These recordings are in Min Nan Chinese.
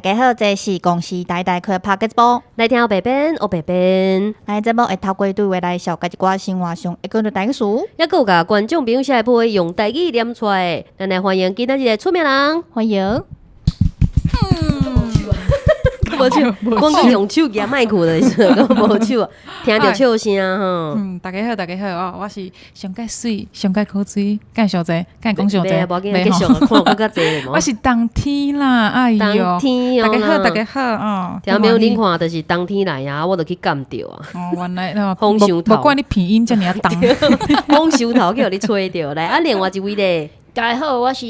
家好，這是公視台台開拍節目，來聽白編，學白編。來節目會透過對話來紹介一寡生活上會講著台語詞。抑閣有共觀眾朋友寫批用台語念出來，咱來歡迎今仔日的出名人。歡迎。無手，講去用手舉麥克的時陣，閣無手，聽著笑聲吼。嗯，大家好，大家好哦，我是上蓋媠，上蓋可水，敢會傷濟，敢會講傷濟。無要緊，繼續看閣較濟。我是冬天啦，哎喲，冬天大家好，大家好哦。聽朋友恁看，就是冬天來啊，我就去感著啊。哦，原來風傷頭，無怪你鼻音遮爾啊重。風傷頭去予你吹著來啊！另外一位咧，大家好，我是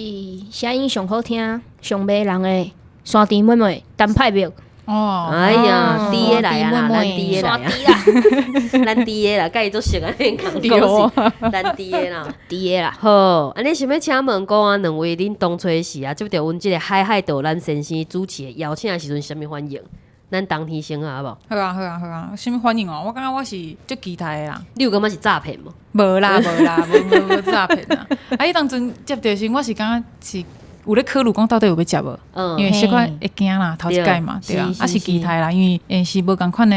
聲音上好聽、上迷人的山豬妹妹陳派玉。哦，哎呀，豬的來啊啦，咱豬的來啊，咱豬的啦，佮伊足熟啊，恁講講是咱豬的啦，豬的啦。好，按呢想欲請問講啊，兩位恁當初時啊，接著阮這个海海島蘭先生主持的邀請的時陣，啥物反應？咱當天先好無？好啊，好啊，好啊，啥物反應哦？我感覺我是足期待的啦。你有感覺是詐騙無？無啦，無啦，無無無詐騙啦。啊，彼當陣接著時，我是感覺是有咧考慮講到底有欲接無？因為小可會驚啦，頭一擺嘛，對啊，啊是期待啦，因為是無仝款的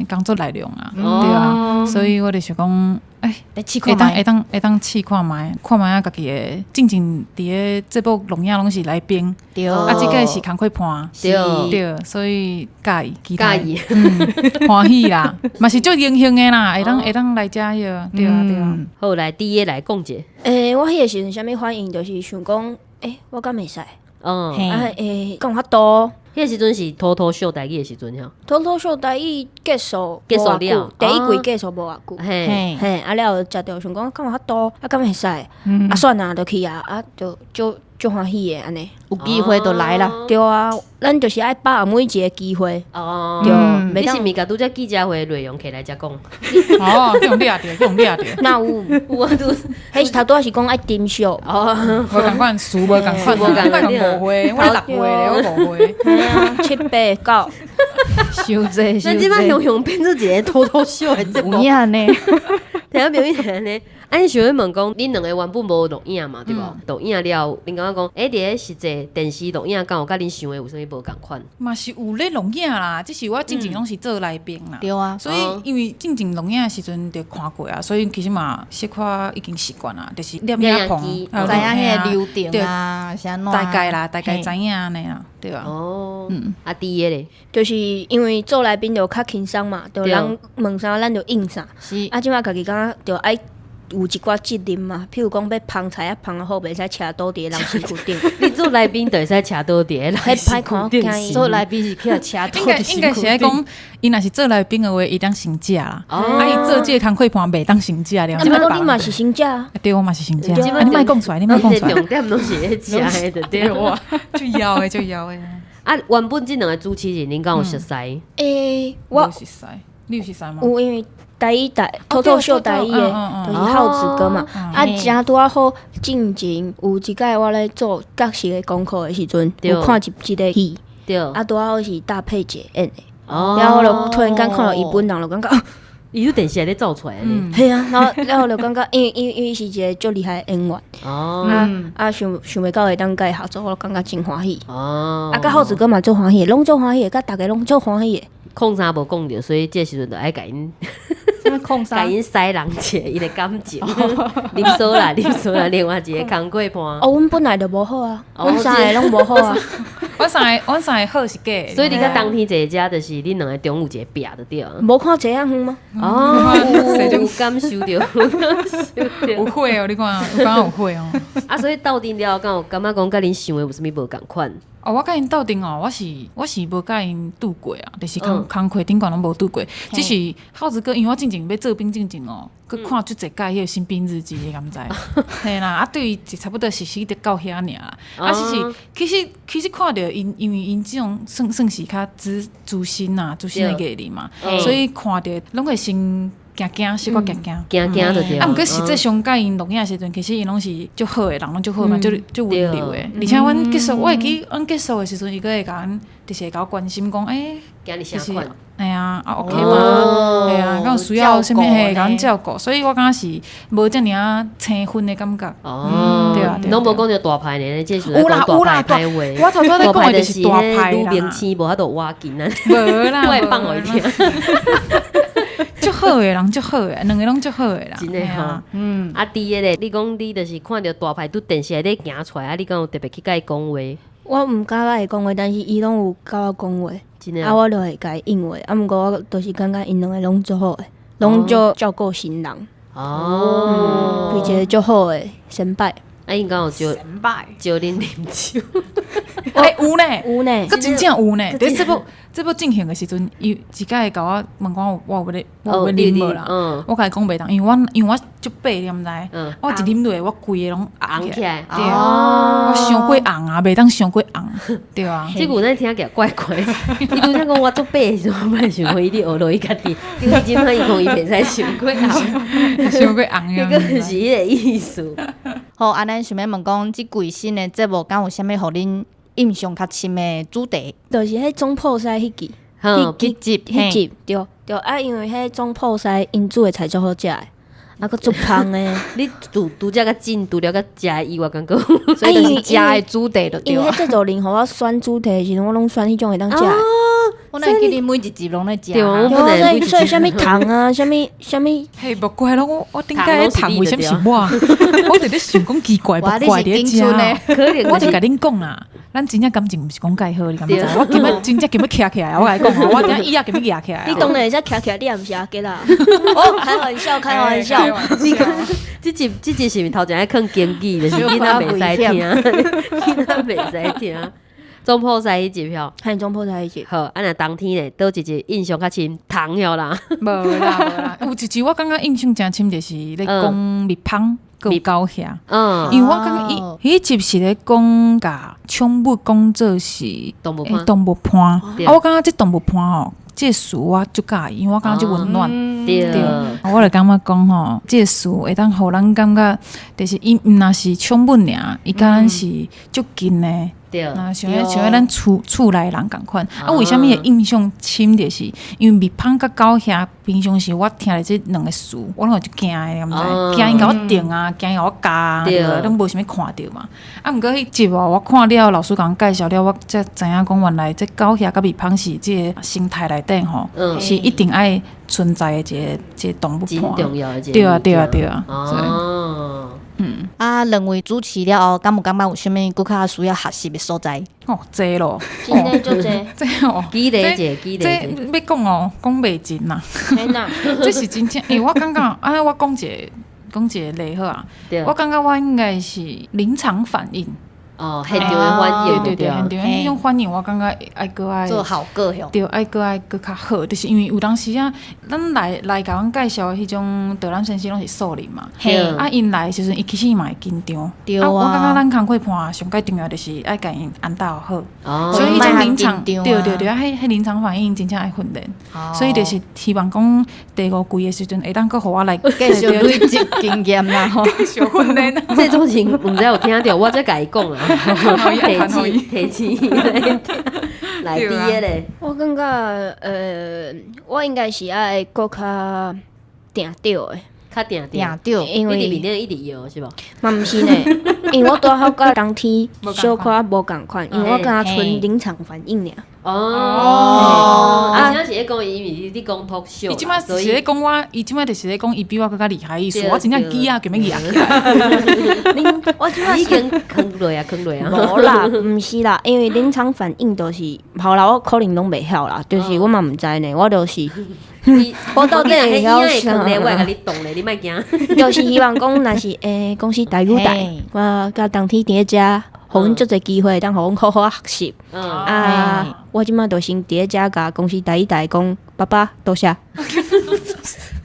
工作內容啊，對啊，所以我就想講，欸，會當會當會當試看覓，看覓啊家己的進前佇咧節目錄影攏是來賓，對，啊這擺是工課伴，對，對，所以佮意，期待，佮意，歡喜啦，嘛是足榮幸的啦，會當會當來遮彼個，對啊對啊。好，來第一個來講者。欸，我彼個時陣啥物反應，就是想講，欸，我敢會使？嗯，啊，欸，敢有法度？彼個時陣是脫脫秀台語的時陣吼。脫脫秀台語結束結束了，第一季結束無偌久。嘿，嘿，啊了後食著想講，敢有法度？啊，敢會使？啊，算啊，就去啊，啊，就足足歡喜的按呢。有機會就來啦。對啊，咱就是愛把握每一個機會。哦，對，你是毋是共拄才記者會的內容摕來遮講？哦，去予掠著，去予掠著。哪有？有啊，拄彼是頭拄仔是講愛珍惜。哦，無仝款，詞無仝款，無仝款，五歲，我6歲咧，我5歲。嘿啊，七八九。傷濟，咱這擺雄雄變做一個脫脫秀的節目。有影呢？聽表演呢？啊，你想欲問講，恁兩个原本無錄影嘛，對無？錄影了，恁感覺講，欸，佇咧實際電視錄影，敢有佮恁想的有啥物無仝款？嘛是有咧錄影啦，只是我進前攏是做來賓啦。對啊。所以因為進前錄影的時陣就看過啊，所以其實嘛小可已經習慣啦，就是攝影棚，知影彼个流程啊，是按怎？大概啦，大概知影按呢啦，對啊。哦，啊，第一个咧，就是因為做來賓就較輕鬆嘛，就人問啥咱就應啥。是。啊，這擺家己感覺就愛有一寡責任嘛，譬如講欲捧菜啊，捧好，袂使車倒佇咧人身軀頂。你做來賓就會使車倒佇咧人身軀頂。做來賓是去予車倒。應該應該是愛講，伊若是做來賓的話，伊當先食啦。啊，伊做這個工課伴袂當先食了。啊，毋過你嘛是先食啊？對，我嘛是先食。啊，你莫講出來，你莫講出來。重點攏是咧食的，對啊，足枵的，足枵的。啊，原本這兩个主持人，恁敢有熟似？欸，我熟似，你有熟似嗎？有，因為台語台脫脫秀台語的，就是浩子哥嘛。啊，正拄仔好，進前有一擺我咧做角色的功課的時陣，有看一一个戲，啊，拄仔好是大佩姐演的，然後我就突然間看著伊本人，就感覺，伊佇電視內底走出來的。嘿啊，然後然後就感覺，因為因為因為伊是一個足厲害的演員，啊啊，想想袂到會當佮伊合作，我就感覺真歡喜。啊，佮浩子哥嘛足歡喜的，攏足歡喜的，佮逐家攏足歡喜的。控啥無講著，所以這時陣就愛共𪜶，控啥？共𪜶使人者，伊的感情。林嫂啦，林嫂啦，另外一個工課伴。哦，阮本來就無好啊，阮三个攏無好啊。阮三個，阮三個好是假。所以你佮冬天坐遮，就是恁兩个中有一個壁就對啊。無看這樣遠嗎？哦，有感受著，有感受著。有火哦，你看，有感覺有火哦。啊，所以鬥陣了，敢有感覺講佮恁想的有啥物無仝款？哦，我佮𪜶鬥陣哦，我是無佮𪜶拄過啊，就是工工課頂懸攏無拄過，只是浩子哥，因為我進前欲做兵進前哦，閣看足濟擺彼個新兵日記，你敢知？嘿啦，啊對伊就差不多熟悉得到遐爾啦。啊，只是其實其實看著𪜶，因為𪜶這種算算是較資資深啊，資深的藝人嘛，所以看著攏會先驚驚，小可驚驚。驚驚就對。啊，毋過實際上佮𪜶錄影的時陣，其實𪜶攏是足好的，人攏足好嘛，足足溫柔的。而且阮結束，我會記阮結束的時陣，伊閣會共阮，就是會共我關心講，欸，今日就是啥款？嘿啊，啊 OK 嗎？嘿啊，敢有需要啥物嘿，共阮照顧，所以我感覺是無遮爾仔生分的感覺。哦，對啊，攏無講著大牌呢，這時有啦有啦，大牌話。我頭拄仔咧講的就是大牌女明星無法度挖緊啊，無啦，我會放予伊聽。足好的人，足好的，兩個攏足好的啦。真的吼，嗯。啊，佇個咧，你講你就是看著大牌拄電視內底行出來，啊，你敢有特別去共伊講話？我毋敢共伊講話，但是伊攏有共我講話，啊，我就會共伊應話。啊，毋過我就是感覺𪜶兩個攏足好的，攏足照顧新人。哦，是一個足好的先輩。啊，𪜶敢有招招恁啉酒？欸，有呢，有呢，閣真正有呢。佇這部進行的時陣，伊一擺共我問講我有欲我有欲啉無啦？我共伊講袂當，因為我足白，你毋知？我一啉落，我規个攏紅起來。對，我傷過紅啊，袂當傷過紅，對啊。這句咱聽起來怪怪。伊拄才講我足白的時陣，我本來想講伊咧學落伊家己，結果這擺伊講伊袂使傷過紅，傷過紅。這個是彼個意思。好，啊，咱想欲問講，這季新的節目敢有啥物予恁印象較深的主題？就是彼總鋪師彼集，彼集，彼集，對對啊，因為彼總鋪師𪜶煮的菜足好食的，啊，閣足芳的。你除除這較近，除了較食以外，感覺所以就是食的主題就對。因為彼製作人予我選主題的時陣，我攏選彼種會當食的。我哪會記得每一集攏咧食？對，我本來所以啥物糖啊，啥物啥物，嘿，莫怪咯，我頂擺糖為啥物是我？我佇咧想講奇怪，莫怪佇咧食。我就共恁講啦，咱真正感情毋是講蓋好，你敢知？我今仔真正今欲徛起來，我共你講，我等椅仔今欲舉起來。你當然會使徛起來，你也毋是阿杰啦。哦，開玩笑，開玩笑。這集是毋是頭前愛囥警語，就是囡仔袂使聽，囡仔袂使聽。總鋪師彼集吼，嘿，總鋪師彼集。好，啊若冬天咧，佗一集印象較深，糖了啦。無啦無啦，有一集我感覺印象誠深，就是咧講蜜蜂閣有狗蟻。嗯，因為我感覺伊彼集是咧講共寵物講做是動物伴，動物伴。啊，我感覺這動物伴吼，這個詞我足佮意，因為我感覺足溫暖。對，我就感覺講吼，這個詞會當予咱感覺，就是伊毋若是寵物爾，伊佮咱是足近的。對，啊，像彼像彼咱厝厝內人仝款。啊，為啥物會印象深？就是因為蜜蜂佮狗蟻，平常時我聽著這兩個詞，我攏會足驚的，你毋知？驚𪜶共我叮啊，驚𪜶共我咬啊，對，攏無啥物看著嘛。啊，毋過彼集哦，我看了老師共阮介紹了，我才知影講原來這狗蟻佮蜜蜂是這個生態內底吼，是一定愛存在的一個一個動物真重要的一個。對啊，對啊，對啊。哦。嗯，啊，兩位主持了後，敢有感覺有啥物閣較需要學習的所在？哦，濟咯，真的足濟，這哦，舉例者，舉例這欲講哦，講袂盡啦。這是真正，欸，我感覺啊，我講一個，講一個例好啊。我感覺我應該是臨場反應。哦，現場的反應，對對對，現場彼種反應，我感覺愛閣愛做好個對，愛閣愛閣較好，就是因為有當時啊，咱來來共阮介紹的彼種導覽先生攏是素人嘛，啊，𪜶來的時陣，伊其實嘛會緊張，對啊，我感覺咱工課伴上蓋重要就是愛共𪜶引導好，所以彼種臨場，對對對，啊，彼彼臨場反應真正愛訓練，所以就是希望講第五季的時陣會當閣予我來繼續累積經驗啦，繼續訓練。這種情毋知有聽著，我才共伊講啦。提醒提醒來佇個咧，我感覺我應該是愛閣較定著的，較定定著，因為你佇面頂一直搖是無？嘛毋是呢，因為我拄好佮冬天小可無仝款，因為我敢若賰臨場反應爾。哦，啊，而且是咧講伊，因為你講 talk show，伊這擺是咧講我，伊這擺就是咧講伊比我閣較厲害意思，我真正機仔就欲舉起來。我這擺已經囥落啊，囥落啊。無啦，毋是啦，因為臨場反應就是，好啦，我可能攏袂曉啦，就是我嘛毋知呢，我就是。我到底會曉啥？我會共你擋咧，你莫驚。就是希望講，若是欸公司台語台，我佮冬天佇咧遮，予阮足濟機會，當予阮好好學習。啊，我這擺就先佇咧遮共公司台語台講，爸爸多謝。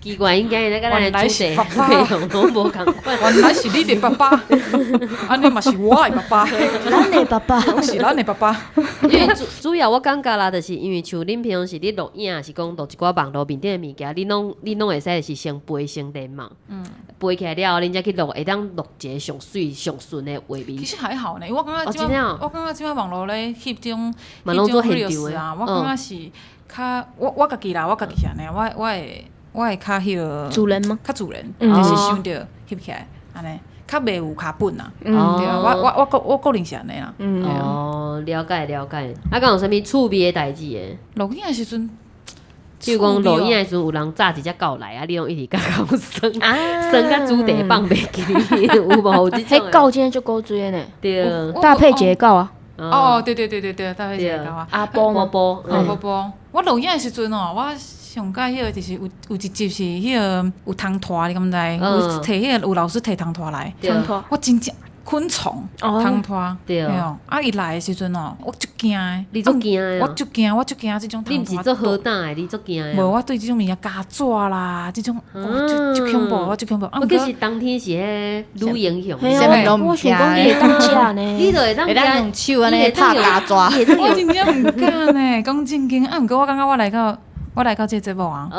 奇怪，應該咧佮咱的主題原來是爸爸內容攏無仝款。原來是你的爸爸，按呢嘛是我的爸爸，咱的爸爸，是咱的爸爸。因為主要我感覺啦，就是因為像恁平常時咧錄影，是講錄一寡網路面頂的物件，恁攏會使是先背先練嘛。背起來了後，恁才去錄，會當錄一个上媠上順的畫面其。實還好呢，我感覺這真的哦擺，我感覺這擺網路咧翕這種嘛攏做現場翕的啊，我感覺是較我家己啦，我家己是按呢，我會較彼個主人嗎？較自然，嗯就是想著翕起來按呢，較袂有腳本啦。嗯對啊，我個人是按呢啦。嗯，哦，了解了解。啊，敢有啥物趣味的代誌的？錄影的時陣，比如講錄影的的時陣，有人紮一隻狗來啊，你攏一直共狗耍，啊耍甲主題放袂記，有無？有這種彼的？狗真的足古錐的呢，對，搭配一个狗啊，哦，對對對對對，搭配一个狗啊。阿波嗎？波波，哦，波波，我錄影的時陣哦，我上蓋彼個就是有一集是彼個有蟲拖，你敢知？有提彼個有老師提蟲拖來，對我真正昆蟲蟲拖，對啊，伊來的時陣哦，我足驚的，你足驚的我足驚，我足驚這種。你毋是做好膽的，你足驚的。無，我對這種物件膠紙啦，這種足恐怖，我足恐怖。我就是當天是彼女英雄，啥物攏我想講你會當食呢，你就會當會當用手按呢拍膠紙。我真正毋敢呢，講正經。啊，毋過我感覺我來到這個節目啊，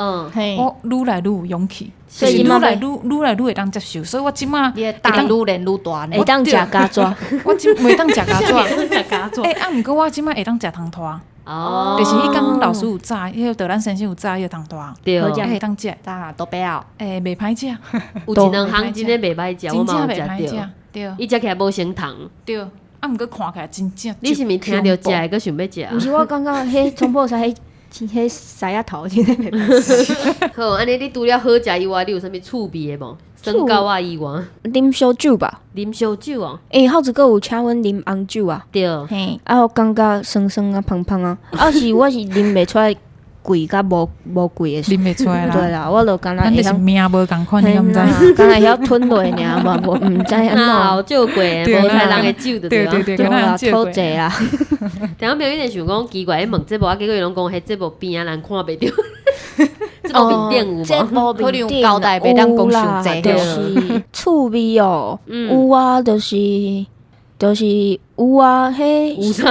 我愈來愈有勇氣，就是愈來愈會當接受，所以我這馬你膽愈練愈大，會當食膠紙，我這袂當食膠紙，食膠紙。欸，啊，毋過我這馬會當食蟲拖，哦，就是彼工老師有炸，彼個導覽先生有炸彼個蟲拖，對，會當食，炸都不要，欸，袂歹食，有一兩項真的袂歹食，我嘛有食著，對，伊食起來無先糖，對，啊，毋過看起來真正，你是毋是聽著食的，閣想欲食？毋是，我感覺彼總鋪使彼。彼獅仔頭真的袂歹。好，按呢你除了好食以外，你有啥物趣味的無？耍狗仔以外，啉燒酒吧。啉燒酒哦。欸，孝子閣有請阮啉紅酒啊。對。嘿。啊，我感覺酸酸啊，芳芳啊。啊是，我是啉袂出來貴佮無貴的。啉袂出來啦。對啦，我就敢若會曉。命無仝款，你敢知？敢若會曉吞落爾，嘛無毋知按怎。借過，無猜人的酒就對對對對，對啦，討債啦。聽講表演想講奇怪，問節目啊，結果伊攏講彼節目邊仔人看袂著。節目面頂有無？節目面頂交代袂當講傷濟，就是趣味哦。有啊，就是有啊，彼有啥？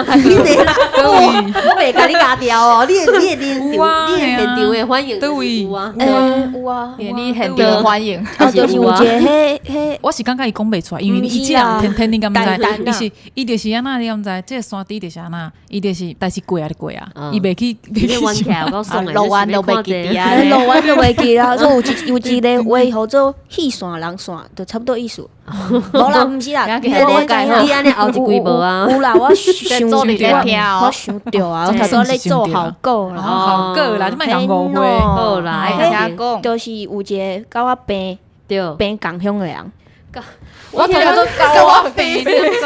我袂共你咬掉哦，你的現現場的反應有啊，欸有啊，你現場反應，啊，就是有一個彼，我是感覺伊講袂出來，因為伊這人天天你敢毋知？伊是伊就是按怎你敢毋知？這個山豬就是按怎？伊就是代誌過啊就過啊，伊袂去袂去玩起來有夠爽的，錄完都袂記啊，錄完都袂記啦。所以有一個話號做戲線人線，就差不多意思。無啦，毋是啦，你按呢後一季無啊？有啦，我想我想著啊，我頭拄咧做效果啦，效果啦，你莫共誤會。好啦，愛聽講，就是有一個佮我病病仝鄉的人。我頭拄共我病，你毋知？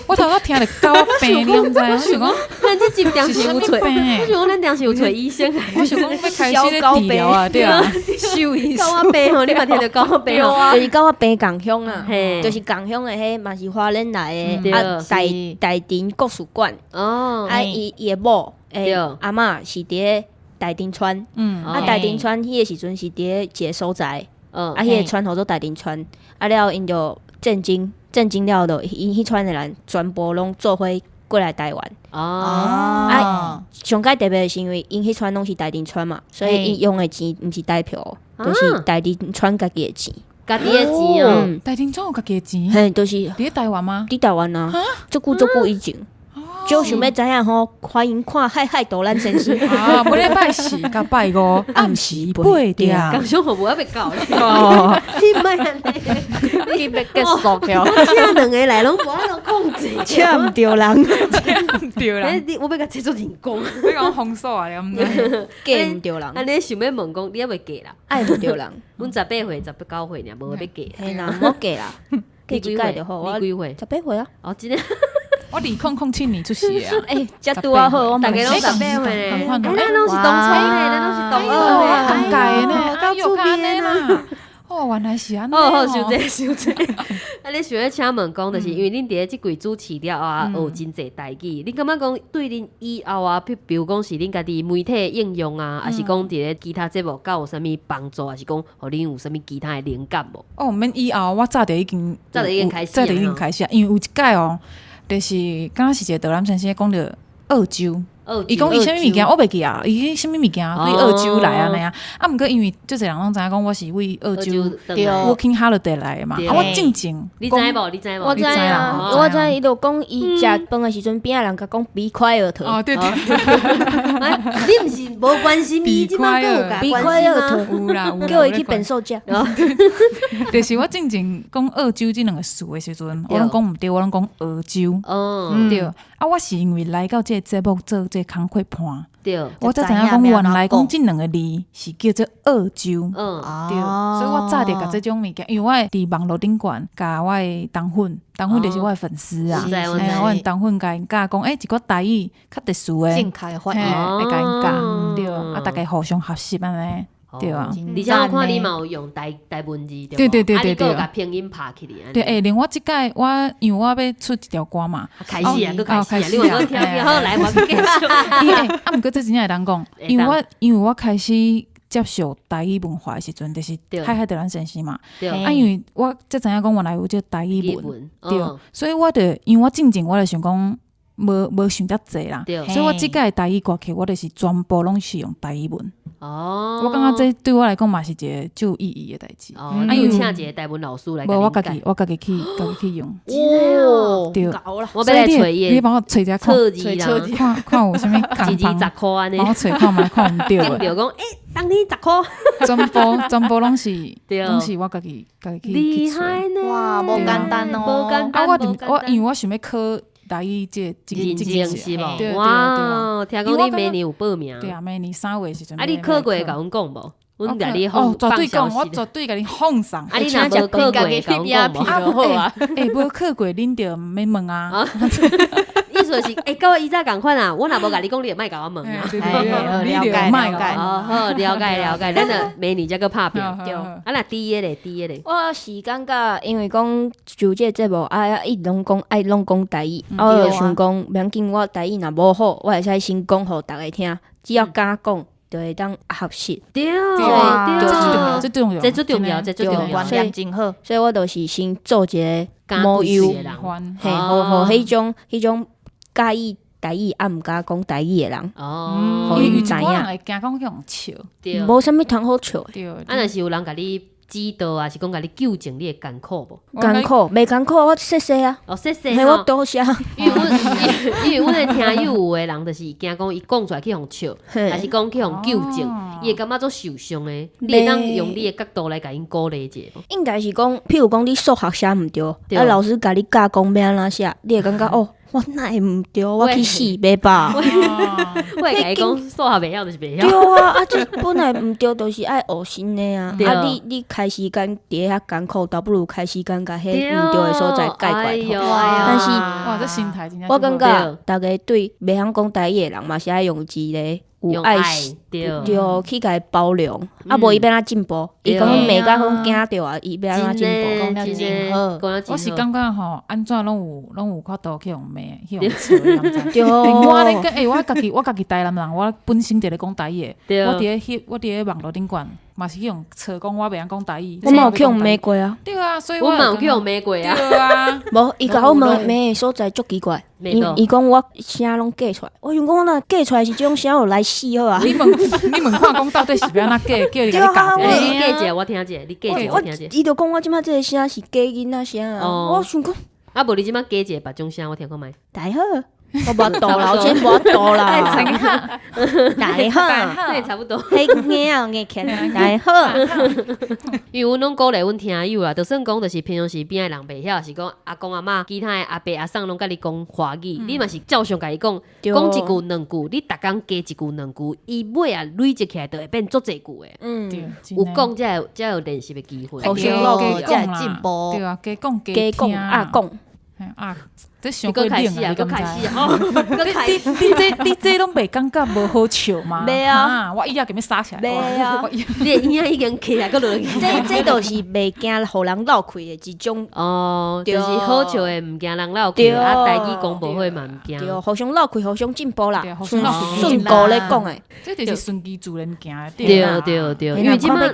我頭拄聽著共我病，你毋知？我想講，咱這集當時有揣，我想講咱當時有揣醫生。我想講欲開始咧治療啊，對啊，獸醫。共我病吼，你嘛聽著共我病吼，就是共我病仝鄉啊，就是仝鄉的彼嘛是花蓮來的，啊大田國術館，哦，啊伊的某的阿嬤是佇咧大田村，啊大田村彼個時陣是佇咧一個所在，啊彼個村號做大田村，啊了𪜶就戰爭，戰爭了就𪜶彼村的人全部攏做伙過來台灣。哦，啊，上蓋特別是因為𪜶彼村攏是大田村嘛，所以𪜶用的錢毋是台票，就是大田村家己的錢。家己的錢哦，大田村有家己的錢？嘿，就是佇咧台灣嗎？佇台灣啊，足久足久以前。就想欲知影吼，歡迎看海海斗咱先生。啊，每禮拜四佮拜五暗時八點。共享服務猶未到。你莫按呢，你欲結束了。我請兩个來攏無法度控制，請毋著人，請毋著人。你我欲共這做人工，欲共封鎖啊！你毋知？嫁毋著人。按呢想欲問講，你猶未嫁啦？愛毋著人。阮18歲、19歲爾，無欲嫁。嘿啦，毋好嫁啦，嫁一擺就好。你幾歲？ 18歲啊。哦，真的。我2007年出世的啊！欸，這拄仔好，我逐家攏18歲咧，咱攏是同窗咧，咱攏是同學咧，同屆的呢，夠趣味啦！哦，哦，原來是按呢。哦，好，傷濟傷濟。啊，你想欲請問講，就是因為恁佇咧這季主持了啊，學真濟台語，你感覺講對恁以後啊，比如講是恁家己媒體應用啊，抑是講佇咧其他節目，敢有啥物幫助，抑是講予恁有啥物其他的靈感無？哦，免以後，我早就已經早就已經開始早就已經開始啊，因為有一擺哦，就是敢若是一個導覽先生講著澳洲。伊講伊啥物物件我袂記啊，伊啥物物件對澳洲來按呢啊，啊毋過因為足濟人攏知影講我是為澳洲 working holiday 來的嘛，啊我進前你知無？你知無？我知啊，我知。伊就講伊食飯的時陣，邊仔人共講 be quiet。哦對對，你毋是無關心伊，這擺閣有共關心嗎？有啦，有叫伊去變數食。就是我進前講澳洲這兩個詞的時陣，我攏講毋對，我攏講澳洲。對，啊我是因為來到這個節目做這個工課伴，我才知影講原來講這兩個字是叫做澳洲，對，所以我早就共這種物件，因為我會佇網路頂懸，共我的忠粉，忠粉就是我的粉絲啊，我的忠粉共𪜶教講，欸，一寡台語較特殊的，正確的發音，會共𪜶教，對，啊，逐家互相學習按呢。對啊，而且我看你嘛有用台文字，對對對對對，啊，你閣有共拼音拍起來。對，欸，另外這擺我因為我欲出一條歌嘛，開始啊，閣開始啊，你話閣聽好來，我繼續。啊，毋過這真正會當講，因為我開始接受台語文化的時陣，就是海海著咱先生嘛。啊，因為我才知影講原來有這台語文，對，所以我就因為我進前我就想講。無想遮濟啦，所以我這擺台語歌曲，我就是全部攏是用台語文。哦，我感覺這對我來講嘛是一個足有意義的代誌。哦，你有請一個台文老師來？無，我家己去用。哦，對，我欲來揣伊，你幫我揣一下看，看看有啥物一字十箍按呢？幫我揣看覓看毋著。著講，欸，當天十箍。全部攏是我家己去厲害呢！哇，無簡單哦，無簡單。啊，我因為我想欲考台語這認證是無？哇，聽講你明年有報名？對啊，明年3月時陣。啊，你考過會共阮講無？阮共你放，絕對講，我絕對共你放送。啊，你若無考過，會共阮講無？啊，欸，無考過，恁就免問啊。意思是，欸，佮我以前仝款啊，我若無共你講，你就莫共我問啊。了解了解。哦，好，了解了解。咱就明年才閣拍拚。對。啊，若 D 的咧，D 的咧。我是感覺，因為講就這個節目啊，伊攏講愛攏講台語，啊，我就想講，無要緊，我台語若無好，我會使先講予逐家聽，只要敢講，就會當學習。對，對，這重要，這重要，這重要，觀念真好。所以我就是先做一個模樣，嘿，予彼種佮意台語啊，毋敢講台語的人，哦，予𪜶知影。會驚講去予笑，對，無啥物通好笑的。對，啊，若是有人共你指導啊，是講共你糾正，你會艱苦無？艱苦，袂艱苦，我細細啊。哦，細細嘿，我多謝。因為阮的聽友有的人就是驚講伊講出來去予笑，抑是講去予糾正，伊會感覺足受傷的。你會當用你的角度來共𪜶鼓勵一下無？應該是講，譬如講你數學寫毋對，啊老師共你教講欲按怎寫，你會感覺哦，我哪會毋對？我去死袂吧？我會共伊講數學袂曉就是袂曉。對啊，啊這本來毋對，就是愛學新的啊。啊你開時間佇遐艱苦，倒不如開時間共彼毋對的所在改過來。但是，哇，這心態真正。我感覺逐家對袂曉講台語的人嘛是愛用一個有愛心，對，去共伊包容。啊，無伊欲按怎進步？伊講罵甲講驚著啊，伊欲按怎進步？講得真好。我是感覺吼，按怎攏有法度去予罵，去予笑，你知毋知？對。我咧講，欸，我家己台南人，我本身就咧講台語的，我佇咧網路頂懸嘛是去予笑講我袂曉講台語。我嘛有去予罵過啊。對啊，所以我嘛有去予罵過啊。對啊。無，伊共我問罵的所在足奇怪。伊講我聲攏假出來，我想講我若假出來是這種聲，我來死好啊！你問看講到底是欲按怎假，叫伊共你教者。你假一下我聽者，你假一下我聽者。伊就講我這擺這個聲是假囡仔聲啊！我想講，啊無你這擺假一個別種聲，我聽看覓。大家好，我無法度啦，我真無法度啦。大家好，對，差不多。彼硬啊硬起來，大家好。因為阮攏鼓勵阮聽友啦，就算講就是平常時邊仔的人袂曉，是講阿公阿嬤、其他的阿伯阿嬸攏佮你講華語，你嘛是照常共伊講，講一句兩句，你逐工加一句兩句，伊尾仔累積起來就會變足濟句的。有講才有練習的機會。互相努力才會進步。對啊，加講加講啊講啊。這傷過開始啊，冷啊，閣開始啊，閣開始。你這攏袂感覺無好笑嗎？袂啊，我椅仔共欲殺起來。袂啊，你的椅仔已經起來閣落去。這就是袂驚予人漏氣的一種。哦，就是好笑的，毋驚人漏氣，啊，台語講無好嘛毋驚。對，互相漏氣，互相進步啦。順順路咧講的，這就是順其自然行的。對對對，因為這馬，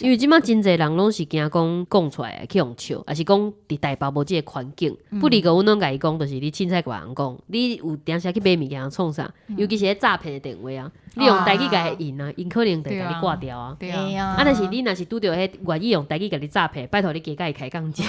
因為這馬真濟人攏是驚講講出來去予笑，抑是講佇台北無這个環境。不離個，阮攏共伊講，就是你凊彩共人講，你有當時去買物件創啥？尤其是彼詐騙的電話啊，你用台語共伊應啊，𪜶可能就共你掛掉啊。啊，但是你若是拄著彼願意用台語共你詐騙，拜託你加共伊開講者。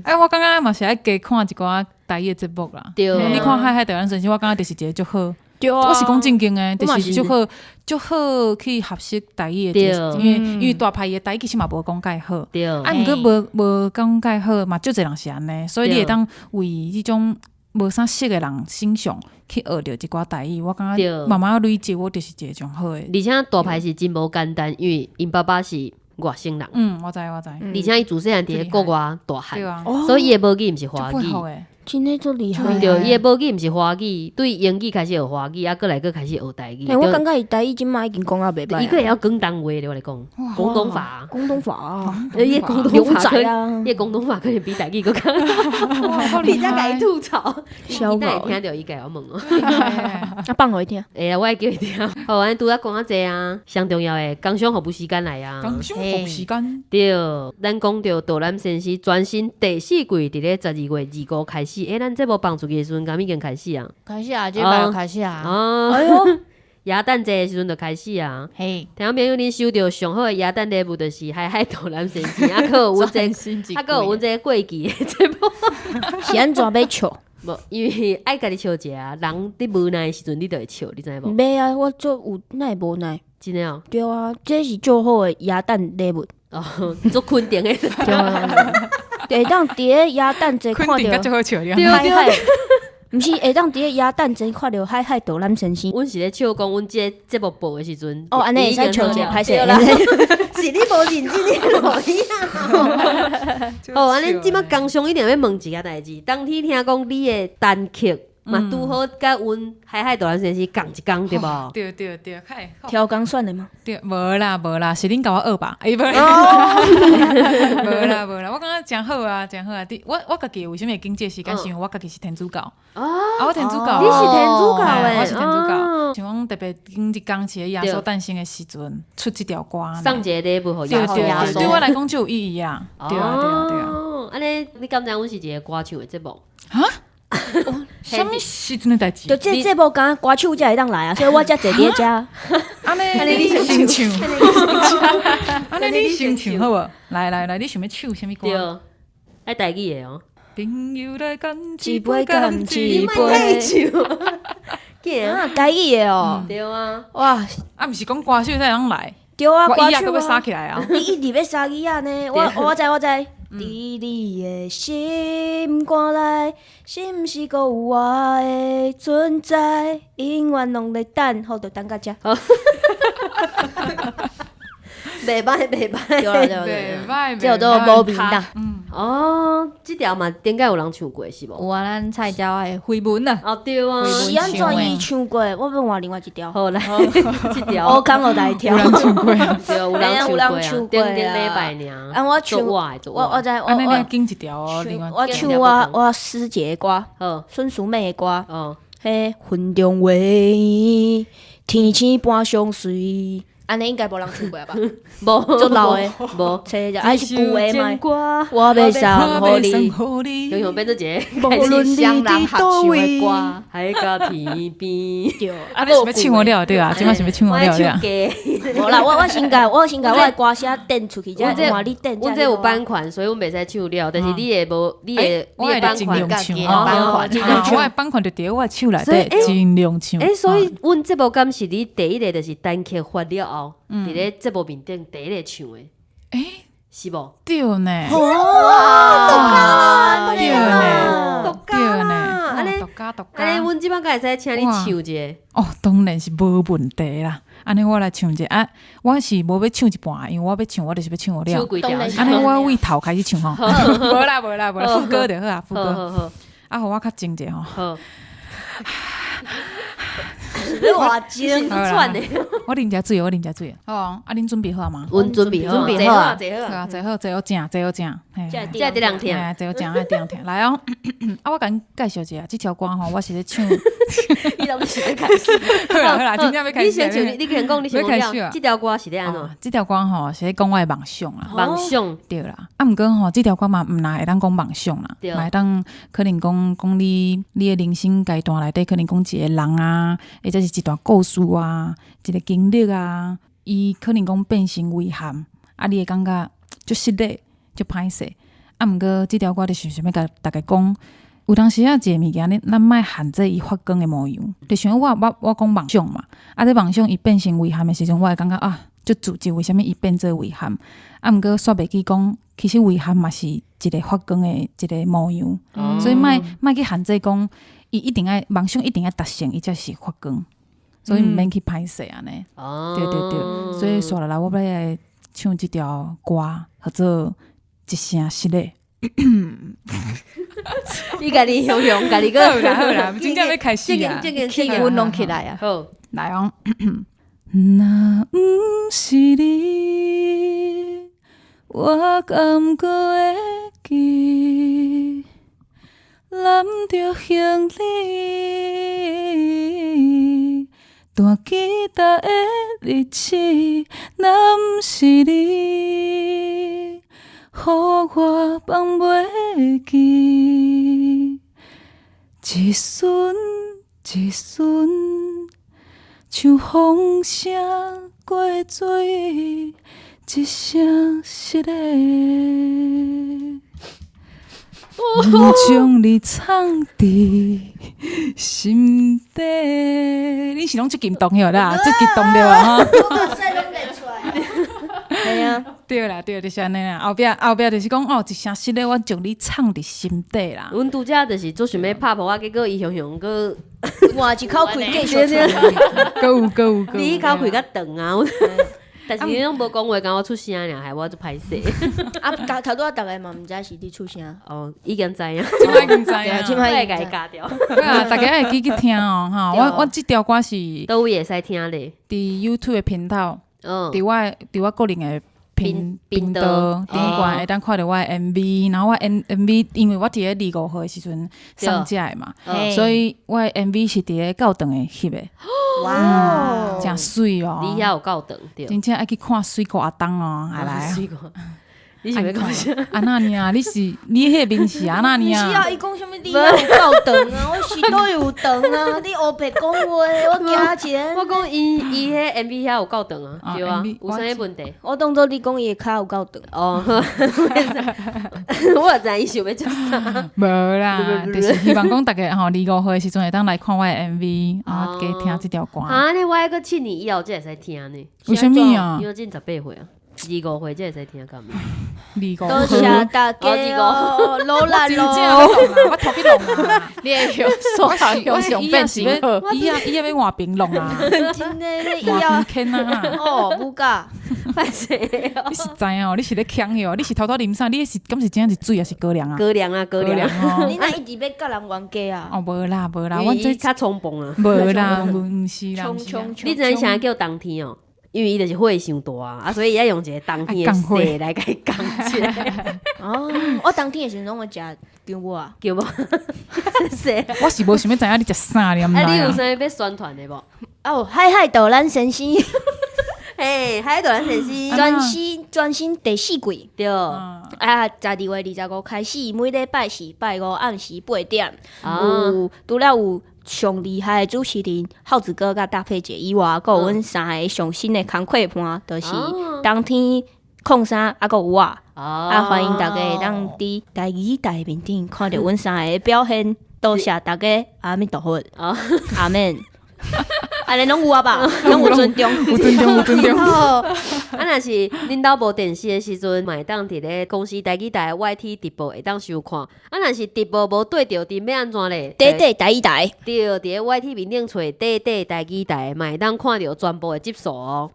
欸，我感覺嘛是愛加看一寡台語的節目啦。對，你看海海台灣先生，我感覺就是一个足好。對啊，我是講正經的，就是足好，足好去學習台語的，因為大牌的台語其實嘛無講蓋好。對，啊，毋過無講蓋好嘛，足濟人是按呢，所以你會當為這種無啥識的人身上去學著一寡台語，我感覺慢慢累積，我就是一個上好的。而且大牌是真無簡單，因為𪜶爸爸是外省人。嗯，我知我知。而且伊自細漢佇咧國外大漢，所以伊的母語毋是華語。真的足厲害。對，伊的母語毋是華語，對英語開始學華語，啊，閣來閣開始學台語。我感覺伊台語這馬已經講啊袂歹。伊閣會曉廣東話咧，我來講。廣東話。廣東話啊。伊的廣東話可能，伊的廣東話可能比台語閣較。你才共伊吐槽。伊哪會聽著伊共我問哦。啊，放予伊聽。會啊，我會叫伊聽。好，按呢拄仔講較濟啊，上重要的工商服務時間來啊。工商服務時間。對，咱講著導覽先生全新第四季佇咧12月25開始。欸，咱節目放出去的時陣，敢已經開始啊？開始啊，這擺就開始啊！哦，哎喲，耶誕節的時陣就開始啊！嘿，聽眾朋友，恁收著上好的耶誕禮物就是海海導覽先生，啊，閣有阮這，啊，閣有阮這過期的節目，是按怎欲笑？無，因為愛家己笑一下，人佇無奈的時陣，你就會笑，你知無？袂啊，我做有哪會無奈？真的哦？對啊，這是最好的耶誕禮物。哦，足肯定的。對啊。會當佇咧耶誕節看著，海海，毋是會當佇咧耶誕節看著海海導覽先生。阮是咧笑講，阮這節目播的時陣，哦，按呢會使笑者，歹勢啦，是你無認真咧錄音啊。哦，按呢這馬工商一定欲問一个代誌，當天聽講你的單曲嘛拄好佮阮海海導覽先生仝一工對無？對對對，調工選的嗎？對，無啦無啦，是恁共我學吧？欸，無啦無啦，我感覺誠好啊，誠好啊！我家己為啥物會揀這個時間？是因為我家己是天主教。啊，我天主教。你是天主教的？我是天主教。像講特別揀這工是耶穌誕生的時陣出這條歌，送一个禮物予耶穌，對我來講就有意義啊！對啊對啊對啊！按呢，你敢知阮是一個歌唱的節目？哈？啥物時陣的代誌？就這節目敢歌手才會當來啊，所以我才坐佇遮。按呢你先唱，按呢你先唱好無？來來來，你想欲唱啥物歌？對，愛台語的哦。朋友來乾一杯，乾一杯。啊，台語的哦。對啊。哇，啊，毋是講歌手才會當來。對啊，歌手我椅仔閣欲殺起來啊！你一直欲殺椅仔呢？我知我知。佇你的心肝內，是毋是閣有我的存在？永遠攏咧等，好，就等到這。袂歹袂歹，對啦對啦袂歹，這叫做無面啦。哦，這條嘛頂擺有人唱過是無？有啊，咱菜鳥的緋聞啊。哦對啊，是按怎伊唱過？我欲換另外一條。好來，這條。我空予來跳。有人唱過。對，有人唱過啊。頂頂禮拜爾。啊，我唱，我知，我揀一條哦。我唱我我師姐的歌，孫淑媚的歌。哦。彼雲中話，天星般相隨。按呢應該無人唱過吧？無，足老的，無，冊者，還是舊的嘛？我欲送予你，雄雄變做一個無論你佇佗位，海角天邊。對，啊，你想欲唱予了對啊？這擺想欲唱予了對啊？無啦，我先共我的歌聲墊出去，才換你墊。阮這有版權，所以阮袂使唱了。但是你的無，你的你的版權，我的版權就佇我的手內底，盡量唱。欸，所以阮節目敢是你第一個就是單曲發了後，佇咧節目面頂第一個唱的，欸，是無？對呢。哇，對呢，對呢，按呢，家獨家。按呢，阮這擺敢會使請你唱一下？哦，當然是無問題啦。按呢，我來唱一下啊，我是無欲唱一半，因為我欲唱，我就是欲唱予了。唱規條。按呢，我為頭開始唱吼。無啦無啦無啦，副歌就好啊，副歌。啊，予我較靜者吼。好。你偌靜，喘的。我啉一水，我啉一水。好啊，啊，恁準備好啊嗎？阮準備好，準備好啊，坐好啊，坐好，坐好正，坐好正。這佇人聽，坐好正，佇人聽。來哦，啊，我共恁介紹一下，這條歌吼，我是咧唱。你攏是欲開始。好啦好啦，真正欲開始。你先唱，你先講，你先講。這條歌是咧按怎？這條歌吼是咧講我的夢想啦。夢想。對啦，啊，毋過吼，這條歌嘛毋若會當講夢想啦，嘛會當可能講講你你的人生階段內底，可能講一個人啊，或者是一段故事啊，一個經歷啊，伊可能講變成遺憾，啊，你會感覺足失禮、足歹勢。啊，毋過這條歌就是想欲共大家講，有當時啊，一個物件，咱咱莫限制伊發光的模樣。就像我我我講夢想嘛，啊，這夢想伊變成遺憾的時陣，我會感覺啊，足自責，為啥物伊變做遺憾？啊，毋過煞袂記講，其實遺憾嘛是一個發光的一個模樣。所以莫莫去限制講，伊一定愛夢想一定愛達成，伊才是發光。所以毋免去歹勢按呢。對對對，所以紲落來，我欲來唱這條歌，號做一聲失禮。你家己雄雄，家己閣好啦好啦，真正欲開始啊！氣氛攏起來啊！好，來哦。若毋是你，我敢閣會記攬著行李，彈吉他的日子，若毋是你，予我放袂記，一瞬一瞬，像風聲過水，一聲失禮，將你藏佇心底。你是攏足激動的啦，足激動對吧？係啊，對啦對，就是按呢啦。後壁後壁就是講哦，一聲失禮，我將你藏佇心底啦。阮拄才就是足想欲拍破啊，結果伊雄雄閣換一口氣繼續唱。閣有閣有閣有。你彼口氣較長啊，但是你攏無講話，共我出聲爾，害我足歹勢。啊，頭拄仔逐个嘛毋知是你出聲。哦，已經知影，這擺已經知影，這擺我會共伊加掉。對啊，大家會記去聽哦，哈！我我這條歌是佗位會使聽咧？佇 YouTube 的頻道，佇我佇我個人的頻頻道頂懸會當看著我的 MV，然後我 MV 因為我佇咧25號的時陣上架的嘛，所以我的 MV 是佇咧教堂的翕的。哇，誠媠哦！你遐有夠長對？真正愛去看水果阿東哦，來來。水果，你是欲講啥？按怎爾啊？你是你彼個面是按怎爾啊？毋是啊，伊講啥物？你遐有夠長啊？我是佗位有長啊？你烏白講話，我驚一下。我講伊伊彼 MV 遐有夠長啊，對啊，有啥物問題？我當做你講伊的跤有夠長。哦，我也知伊想欲創啥。無啦，就是希望講逐家吼，25號的時陣會當來看我的 MV，啊，加聽這條歌。啊，按呢我猶閣7年以後才會使聽呢。為啥物啊？因為我才18歲啊。25歲才會使聽敢無？ 25 多謝大家哦，努力咯！我頭皮攏啊！你會用手用上變形？伊啊伊啊欲換屏攏啊！真的，伊啊坑啊！哦，無假，歹勢！你是知哦？你是咧強哦？你是偷偷啉啥？你是敢是真正是水抑是高粱啊？高粱啊，高粱！你若一直欲佮人冤家啊？哦，無啦無啦，我這較衝動啊！無啦，毋是啦，你知影啥叫冬天哦？因為伊就是火傷大啊，所以伊愛用一個冬天的雪來共伊降起來。哦，我冬天的時陣攏會食姜母啊，姜母。謝謝。我是無想欲知影你食啥，你毋知啊？你有啥物欲宣傳的無？哦，海海道咱先生。嘿，海海道咱先生。全新全新第四季。對。啊，12月25開始，每禮拜四、拜五暗時8點。有除了有上厲害的主持人浩子哥佮大佩姐以外，閣有阮三个上新的工課伴，就是冬天03，啊，閣有我，啊，歡迎大家會當佇台語台面頂看著阮三个的表現，多謝大家，阿彌陀佛，阿們，按呢攏有啊吧？攏有尊重，有尊重，有尊重。啊，若是恁兜無電視的時陣，嘛會當佇咧公視台語台 YT 直播會當收看。啊，若是直播無對著陣，欲按怎咧？短短台語台，對，佇咧 YT 面頂揣短短台語台，嘛會當看著全部的集數哦。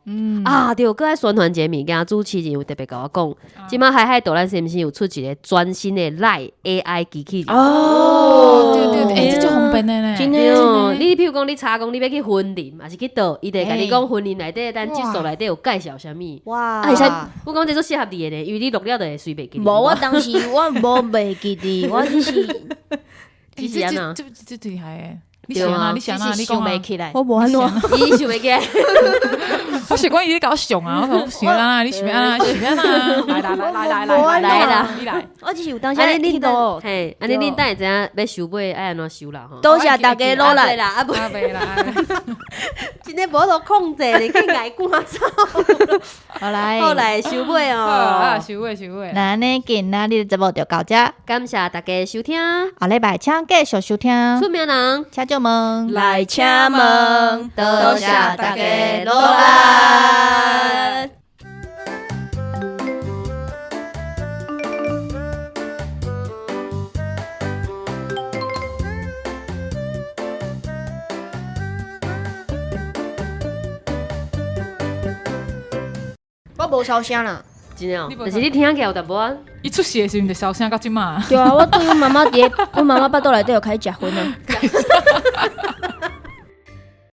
啊，對，閣愛宣傳一個物件，主持人有特別共我講，這擺海海導咱是毋是有出一個全新的 LINE AI 機器人？哦，對對對，欸，這足方便的呢。真的。對，你譬如講，你查講你欲去雲林，抑是去佗，伊就會共你講雲林內底咱集數內底有介紹啥物。哇！啊會使我講這足適合你的呢，因為你錄了就會隨袂記。無，我當時我無袂記得，我只是只是按怎？這這這厲害的。你想啊，你想啊，你講袂起來，我無按怎，伊想袂起來。我是講伊咧共我上啊，我講想啊，你想啊，想啊，來來來來來來啦，你來。我只是有當時咧聽到。嘿，按呢恁等會知影欲收尾愛按怎收啦吼。多謝大家努力啦，啊袂啦，真的無法度控制咧，去共伊趕走。好來，好來收尾哦，啊收尾收尾。那按呢今仔日的節目就到這，感謝大家收聽，後禮拜請繼續收聽。出名人，請就問，來請問，多謝大家努力。我無收聲啦，真的哦，但是你聽起來有淡薄仔。伊出世的時陣就收聲到這馬。對啊，我對阮媽媽佇咧，阮媽媽腹肚內底就開始食薰啊。